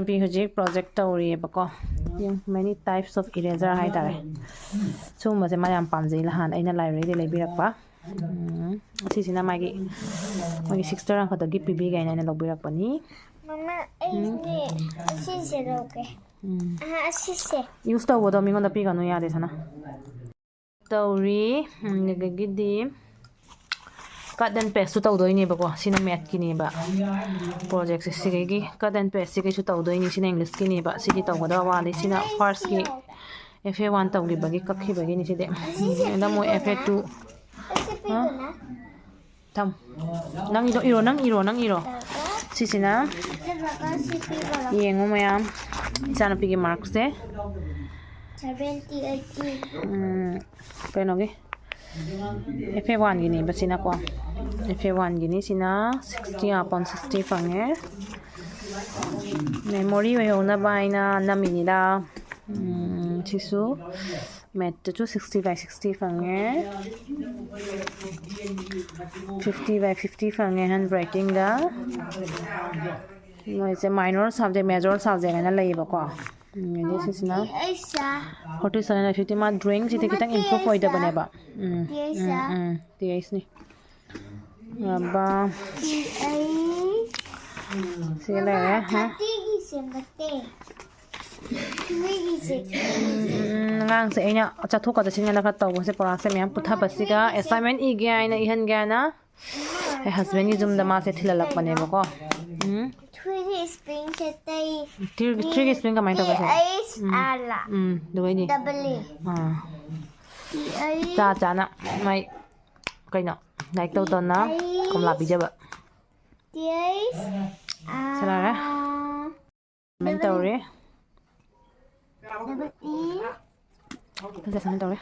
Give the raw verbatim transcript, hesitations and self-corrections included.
ꯅꯨꯄꯤ ꯍꯧꯖꯤꯛ project ꯇꯧꯔꯤꯑꯕꯀꯣ꯫ ꯌꯦꯡ, many types of eraser ꯍꯥꯏꯇꯥꯔꯦ꯫ ꯁꯤꯒꯨꯝꯕꯁꯦ ꯃꯥ ꯌꯥꯝ ꯄꯥꯝꯖꯩ, ꯅꯍꯥꯟ ꯑꯩꯅ library ꯗꯒꯤ ꯂꯩꯕꯤꯔꯛꯄ꯫ ꯎꯝ, ꯑꯁꯤꯁꯤꯅ ꯃꯥꯒꯤ, ꯃꯥꯒꯤ sister ꯑꯃꯈꯛꯇꯒꯤ ꯄꯤꯕꯤꯒꯦ ꯍꯥꯏꯅ ꯑꯩꯅ ꯂꯧꯕꯤꯔꯛꯄꯅꯤ꯫ ꯃꯃꯥ, ꯑꯩꯅꯦ ꯑꯁꯤꯁꯦ ꯂꯧꯒꯦ꯫ ꯎꯝ꯫ ꯑꯍꯥ, ꯑꯁꯤꯁꯦ꯫ Use ꯇꯧꯕꯗꯣ ꯃꯤꯉꯣꯟꯗ ꯄꯤꯒꯅꯨ, ꯌꯥꯗꯦ ꯁꯅꯥ꯫ ꯇꯧꯔꯤ꯫ ꯎꯝ, ꯑꯗꯒꯤꯗꯤ cut and paste ꯁꯨ ꯇꯧꯗꯣꯏꯅꯦꯕꯀꯣ꯫ ꯁꯤꯅ math ꯀꯤꯅꯦꯕ꯫ Project say ꯁꯤꯒꯩꯒꯤ cut and paste ꯁꯤꯒꯩꯁꯨ ꯇꯧꯗꯣꯏꯅꯤ꯫ ꯁꯤꯅ English ꯀꯤꯅꯦꯕ꯫ ꯁꯤꯒꯤ ꯇꯧꯒꯗꯕ ꯋꯥꯠꯂꯤ꯫ ꯁꯤꯅ first ꯀꯤ F A one ꯇꯧꯈꯤꯕꯒꯤ ꯀꯛꯈꯤꯕꯒꯤꯅꯤ ꯁꯤꯗꯤ꯫ ꯎꯝ, ꯑꯗ ꯃꯣꯏ F A two꯫ ꯑꯁꯤ ꯄꯤꯔꯨꯅ꯫ ꯊꯝ꯫ ꯅꯪꯒꯤꯗꯣ ꯏꯔꯣ, ꯅꯪ ꯏꯔꯣ, ꯅꯪ ꯏꯔꯣ꯫ ꯁꯤꯁꯤꯅ ꯌꯦꯡꯉꯣ ꯃꯌꯥꯝ, ꯏꯆꯥꯅꯨꯄꯤꯒꯤ mark ꯁꯦ꯫ Seventy, eighty꯫ ꯎꯝ, ꯀꯩꯅꯣꯒꯤ F A one ꯒꯤꯅꯦꯕ ꯁꯤꯅꯀꯣ꯫ F A one Guinea ꯁꯤꯅ sixty upon sixty ꯐꯪꯉꯦ꯫ Memory ꯑꯣꯏꯍꯧꯅꯕ ꯍꯥꯏꯅ ꯅꯝꯃꯤꯅꯤꯗ꯫ ꯎꯝ, ꯁꯤꯁꯨ math ꯇꯁꯨ sixty by sixty ꯐꯪꯉꯦ꯫ Fifty by fifty ꯐꯪꯉꯦ handwriting ꯗ꯫ ꯃꯣꯏꯁꯦ minor subject, major subject ꯍꯥꯏꯅ ꯂꯩꯌꯦꯕꯀꯣ꯫ ꯎꯝ, ꯑꯗꯩ ꯁꯤꯁꯤꯅ forty seven by fifty꯫ ꯃꯥ drawing ꯁꯤꯗꯤ ꯈꯤꯇꯪ improve ꯑꯣꯏꯗꯕꯅꯦꯕ꯫ ꯎꯝ, ꯎꯝ, ꯎꯝ, T H ꯅꯤ꯫ ꯔꯕꯥ꯫ ꯁꯤ ꯂꯩꯔꯦ, ꯍꯥ? Thirty ꯒꯤꯁꯦ ꯅꯠꯇꯦ꯫ Three ꯒꯤꯁꯦ꯫ ꯎꯝ, ꯑꯉꯥꯡꯁꯦ ꯑꯩꯅ ꯆꯠꯊꯣꯛꯀ ꯆꯠꯁꯤꯟꯒꯅ ꯈꯔ ꯇꯧꯕꯁꯦ, ꯄꯨꯔꯥꯁꯦ ꯃꯌꯥꯝ ꯄꯨꯊꯕꯁꯤꯒ, assignment ꯏꯒꯦ ꯍꯥꯏꯅ ꯏꯍꯟꯒꯦ ꯍꯥꯏꯅ꯫ ꯑꯩ husband ꯒꯤ ꯌꯨꯝꯗ ꯃꯥꯁꯦ ꯊꯤꯜꯍꯜꯂꯛꯄꯅꯦꯕꯀꯣ꯫ ꯎꯝ꯫ Three ꯒꯤ spelling ꯁꯦ ꯇꯩ꯫ Three, three ꯒꯤ spelling ꯀꯃꯥꯏꯅ ꯇꯧꯒꯦ ꯁꯦ? T H ꯎꯝ꯫ R ꯂ? ꯎꯝ, ꯑꯗꯨꯒꯩꯗꯤ꯫ Double E꯫ ꯑꯥ꯫ T H꯫ ꯆꯥ ꯆꯥꯅ ꯃꯥꯏ ꯀꯩꯅꯣ ꯂꯥꯏꯔꯤꯛ ꯇꯧ ꯇꯧꯅ ꯀꯣꯝꯂꯥ ꯄꯤꯖꯕ꯫ T H R꯫ ꯁꯦ ꯂꯥꯛꯑꯦ꯫ ꯑꯗꯨꯃꯥꯏꯅ ꯇꯧꯔꯦ꯫ Double E꯫ ꯐꯖꯅ ꯇꯧꯔꯦ꯫